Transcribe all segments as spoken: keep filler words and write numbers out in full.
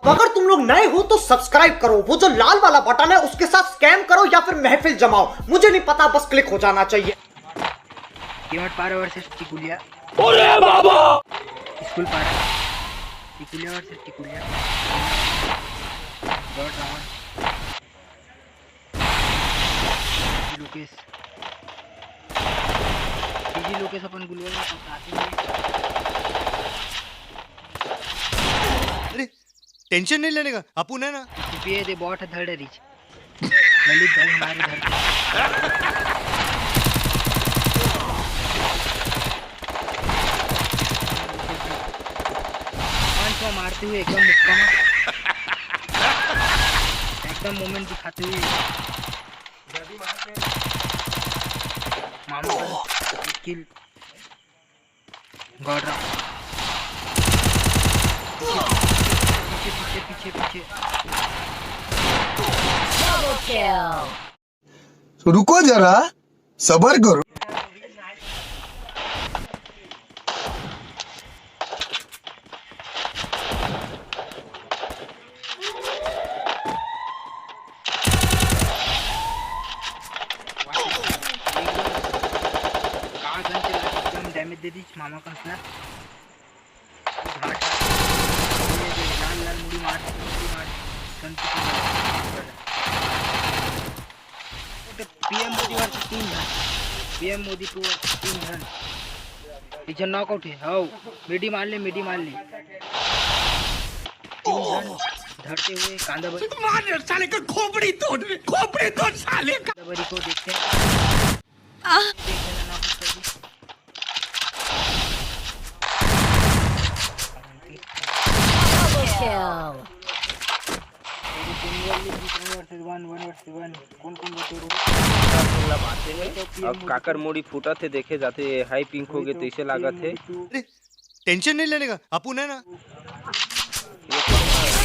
तो अगर तुम लोग नए हो तो सब्सक्राइब करो, वो जो लाल वाला बटन है उसके साथ स्कैम करो या फिर महफिल जमाओ, मुझे नहीं पता, बस क्लिक हो जाना चाहिए। केवट पारा वर्सेस टिकुलिया। अरे बाबा। स्कूल पारा। Tikuliya versus Tikuliya. God Ravan. DG Lokesh. DG Lokesh अपन गुलवा में पकड़ाते हैं। अरे, टेंशन नहीं लेने का, अपन है ना। सीपीए दे बॉट है, धड़ रिच। ललित भाई हमारे घर पे। पांच सौ मारते हुए एकदम मुक्का में, एकदम मोमेंट दिखाते हुए। मामा का किल। गॉड राम। पीछे, पीछे, पीछे, पीछे, पीछे। रुको जरा, सबर करो। का गन चला के एकदम डैमेज दे दी मामा का हंसना। घाट। ये जो लाल लाल मुड़ी मार, मुड़ी मार। गन की तो पीएम मोदी वर्सेस तीन झन। पीएम मोदी टू वर्सेस तीन झन। एक झन नॉकआउट है। हाउ। मिडी मार ले, मिडी मार ले। तीन झन धरते हुए कांदा बरी। मार साले का खोपड़ी तोड़, खोपड़ी तोड़ साले का। कांदा बरी को देखते हैं। देखते हैं ना, कुछ कर दी। One, one versus one। कौन, कौन बचे रे? अब काकर मुड़ी फूटत हे, देखे जाथे, हाई पिंक हो गए, तैसे लागत हे। अरे, टेंशन नहीं लेने का, अपन है ना।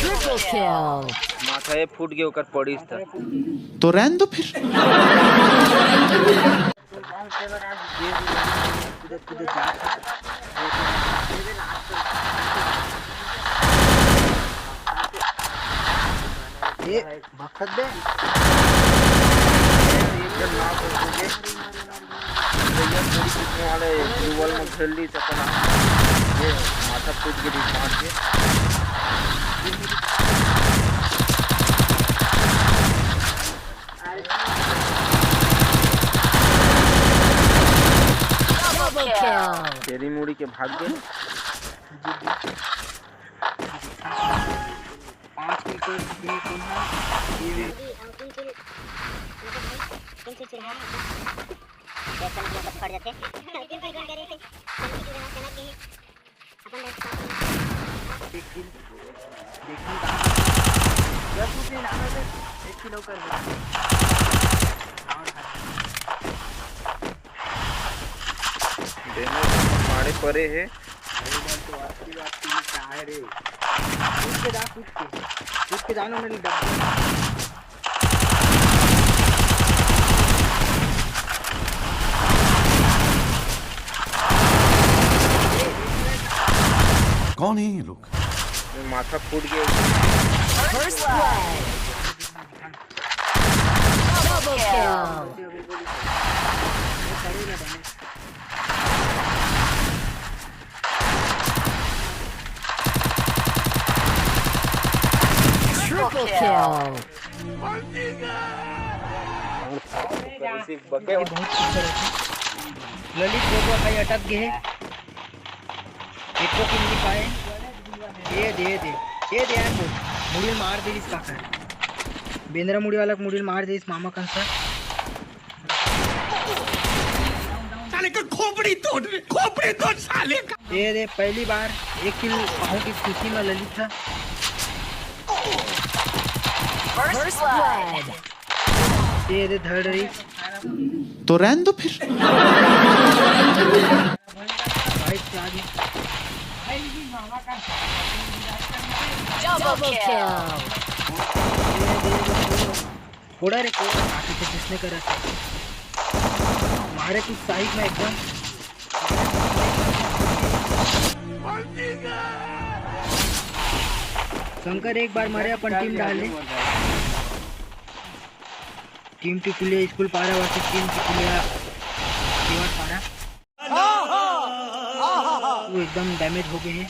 Triple kill. माथा ये फूट गए, ओकर पड़ीस था। तो रहन दो फिर। ए, भक्खत बे। भैया पूरी कितने वाले ग्लू वॉल में घेर ली, चपना। ये माथा फूट गई, मार के। Double kill. तेरी मुड़ी के भाग गए। पाँच किल के लिए कौन है? ये भी। कौन सी चिढ़ा है? कैसे मतलब फट जाते हैं? किल के जोन करे थे। कनक के जोन कनक के हैं। अपन बस पाँच किल। एक किल। देखिए कहाँ। दस रुपये ना दे। एक किलो कर दे। और है। डैमेज मारे पड़े है। अरे बात तो आपकी बात की क्या है रे? कूद के जा, कूद के। कूद के जाना मेरे डब्बे। कौन है ये लोग? माथा फूट गया। First blood. Double kill. Triple kill. बहुत अच्छा है। ललित गोबर भाई अटक गए हैं। एको किल नहीं पाए। ये दे, ये दे। ये दे यार, मुड़ी मार दे इसका कर। बेंद्रा मुड़ी वाला मुड़ी मार दे इस मामा का सर। साले का खोपड़ी तोड़, खोपड़ी तोड़ साले का। ये दे, पहली बार एक किल पाहू की खुशी में ललित था। First blood. ये दे, धड़ रही। तो रहन दो फिर। भाई क्या दे? Double kill. ये दे, ये दे, थोड़ा रे कोई काफी थे जिसने करा था। मारे कुछ साइड में एकदम। शंकर एक बार मारे अपन टीम डाल ले। टीम टिकुलिया स्कूल पारा वर्सेस टीम टिकुलिया केवट पारा। वो एकदम डैमेज हो गए हैं।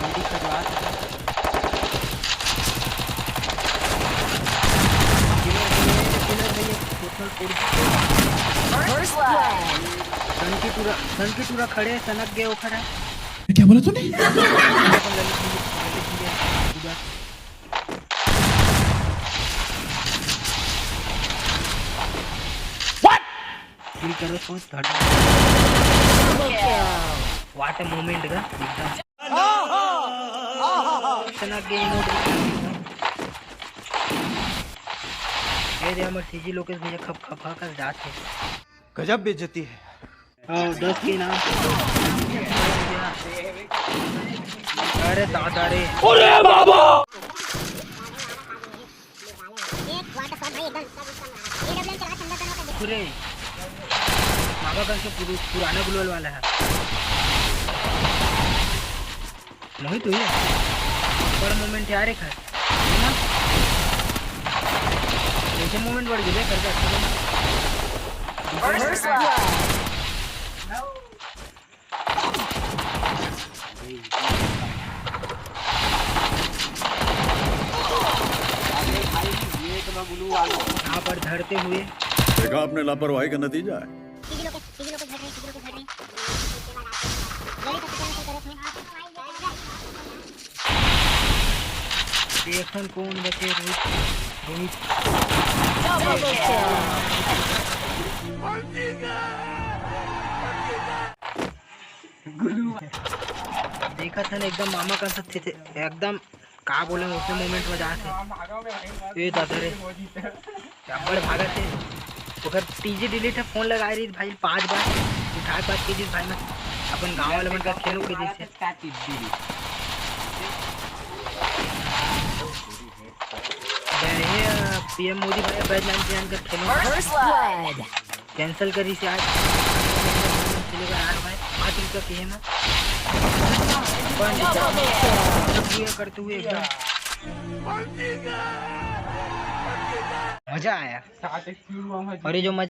जल्दी करवा। First blood। सनकी टूरा, सनकी टूरा खड़े, सनक गए ओखर है। क्या बोला तूने? किल करो, सोच, धड़। What a moment का, एकदम। सनक गए mode। ये दे हमर सीजी लोकेश भैया खप खपा कर जात है। गजब बेइज्जती है। हाँ, दस के नाम। अरे दादा रे। अरे बाबा। पूरे बाबा का जो पुरु-, पुराना ग्लोबल वाला है। मोहित हुई है। बड़ा मोमेंट यार एक है। है ना? कैसे मोमेंट बढ़ गया, कर दे, अच्छा बना। First blood। यहाँ पर धरते हुए। देखा आपने लापरवाही का नतीजा है। देखन कौन बचे, रोहित, रोहित। देखत हन एकदम मामा का साथ थे, थे, एकदम का बोले, उसने मोमेंट में जाके, ए दादा रे, अब्बड़ भागत हे। ओकर टीजी डिलीट है, फोन लगाए रही भाई पांच बार, उठाए बात कीजिए भाई, मैं अपन गांव वाले मन का खेलो के जैसे। पीएम मोदी भाई बैच लाइन पे आनकर खेलो। First blood। कैंसिल करी से आज। चलेगा यार भाई, पाँच रुपया पिए ना। करते हुए एकदम मजा आया। और ये जो मजा